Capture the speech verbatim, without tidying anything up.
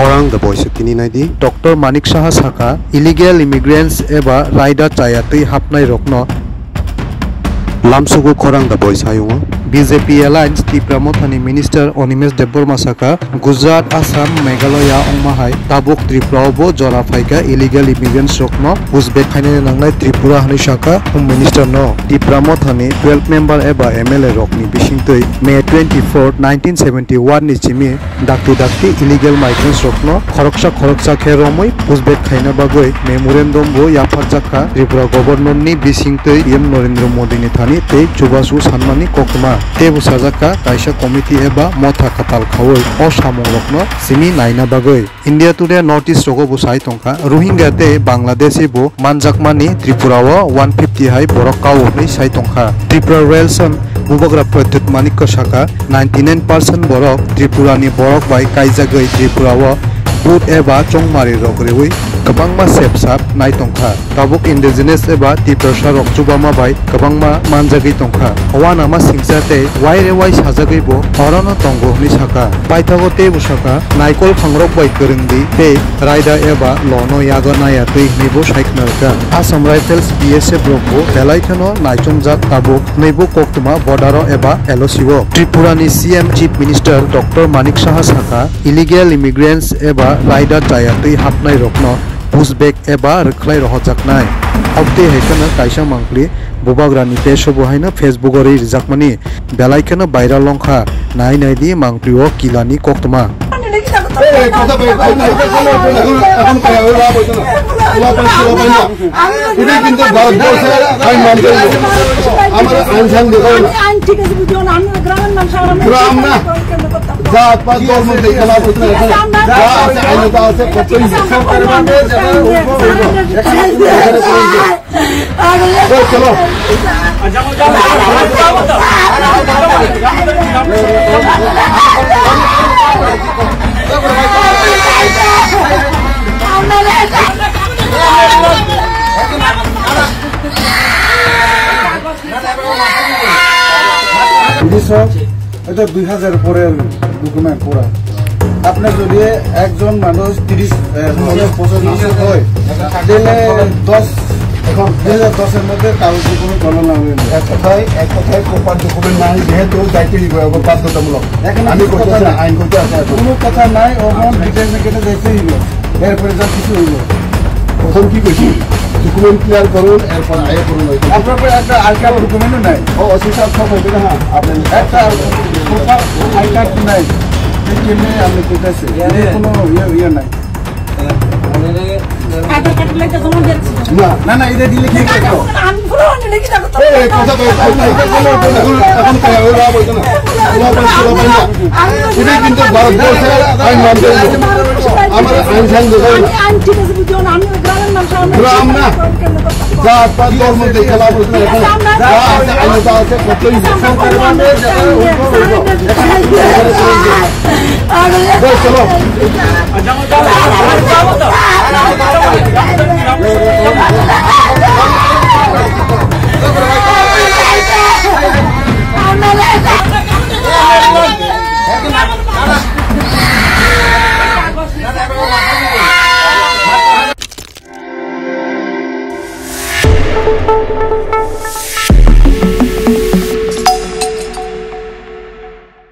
Khorang da boisa tini naidi. Doctor Manik Saha saka, illegal immigrants eba raida chaya twi hapnai rokno lamsugo khorang da boisa yungo. B J P Alliance Tipra Mothani Minister Animesh Debbarma saka, Gujarat, Assam, Meghalaya wngma hai tabuk Tripura o bo jora phaikha illegal immigrants rokno pushback khainani nangnai Tripura hwnwi saka Home Minister no. Tipra Mothani twelve member eba M L A rokni bisingtwi May twenty-four, nineteen seventy-one ni simi dakti dakti illegal migrants rokno khoroksa khoroksa khe romwi pushback khaina bagwi memorandum bo yapharjak kha Tripura Governor ni bisingtwi P M Narendra Modi ni thani tei chubachu sanmani koktwma. Tei bo sajak kha kaisa committee eba motha kwtal khaui o samung rokno simi naina bagwi. India Today North East rogo bo sai tongkha, Rohingya tei Bangladeshi bo manjakmani Tripura o one fifty hai borok kao hwnwi sai tongkha. Tripura Rail Sun Bubagra Pradyut Manikya saka, ninety nine percent borok Tripura ni borok bai kaijagwi Tripura o vote eba chongmari rok riui kwbangma sep sap nai tongkha. Tabuk indigenous eba Tiprasa rok chubama bai kwbangma manjagwi tongkha. Uanama singcha tei waire wai sajagwi bo orono tongo hwnwi saka. Paithago teibo saka, naikol phangrok bai kwrwngdi tei raida eba lono yago naya twi hwnwi bo sai khna rwkha. Assam Rifles B S F rok bo belai kheno naichomjak tabuk hwnwi bo koktwma border o eba L O C o. Tripura ni C M Chief Minister Doctor Manik Saha saka, illegal immigrants eba raida chaya twi hapnai rokno pushback eba rwkhlai rohorjaknai. Abtwi hai kheno kaisa mangpli Bubagrani page o bo haino Facebook o rwi rijakmani belai kheno viral wngkha. Nai nai di mangpli o kilani koktwma. এই কথা বল, কথা বল, এখন, এখন কই, ওই বাবা বলতো না। ওই বাবা বলতো না। এটা কিন্তু ভারতবর্ষে আইন মানতে হবে। আমরা আইন সাইন দেবো না। আমি আইন ঠিক আছে, বুঝো না, আমি গ্রামের মানুষ, আমরা গ্রাম না। জাত পাত ধর্ম দেখে লাভ হচ্ছে না। এখানে যা আছে, আইনে যা আছে, করতেই হবে। চলো। এটা দুই হাজার পরের ডকুমেন্ট পুরা। আপনি যদি একজন মানুষ তিরিশ, এ, চল্লিশ বছর মানুষ হয়, তাহলে দশ, এখন দুই হাজার দশের মধ্যে কাগজ ডকুমেন্ট ভালো না হয়ে যায়। এক কথায়, এক কথায় প্রপার ডকুমেন্ট নাই, যেহেতু যাইতে হইব, এখন বাধ্যতামূলক। এখানে আমি কিছু করতে কথা চাই, নাই। আইন করতে আছে এখন। কোনো কথা নাই, ওখানে ডিটেলসে কেটে যাইতে হইব। এরপরে যা কিছু হইব। প্রথম কি করছি? ডকুমেন্ট ক্লিয়ার করুন, এরপর আয় করুন। আপনার পরে একটা আই কার্ড ডকুমেন্টও নাই। ও, ওসি সাহেব সব হইবে না, হ্যাঁ, আপনি একটা প্রপার আই কার্ড নাই। এই জন্য আমি করতেছি। এর কোনো ইয়ে, ইয়ে নাই। আধার কার্ড গুলো তো জমা দিয়েছি। না, না, না, এটা দিলে কি করতো? আমি পুরো অনেক লিখে যাবো তো। এই, এই, কথা বল, কথা বল, কথা বল, এখন, এখন কই, ওই বাবা বলতো না। ওই বাবা বলতো না। এটা কিন্তু ভারতবর্ষে আইন মানতে হবে। আমরা আইন সাইন দেবো না। আমি আইন ঠিক আছে, বুঝো না, আমি গ্রামের মানুষ, আমি গ্রাম না। জাত পাত ধর্ম দেখে লাভ হচ্ছে না। এখানে যা আছে, আইনে যা আছে, করতেই হবে। চলো।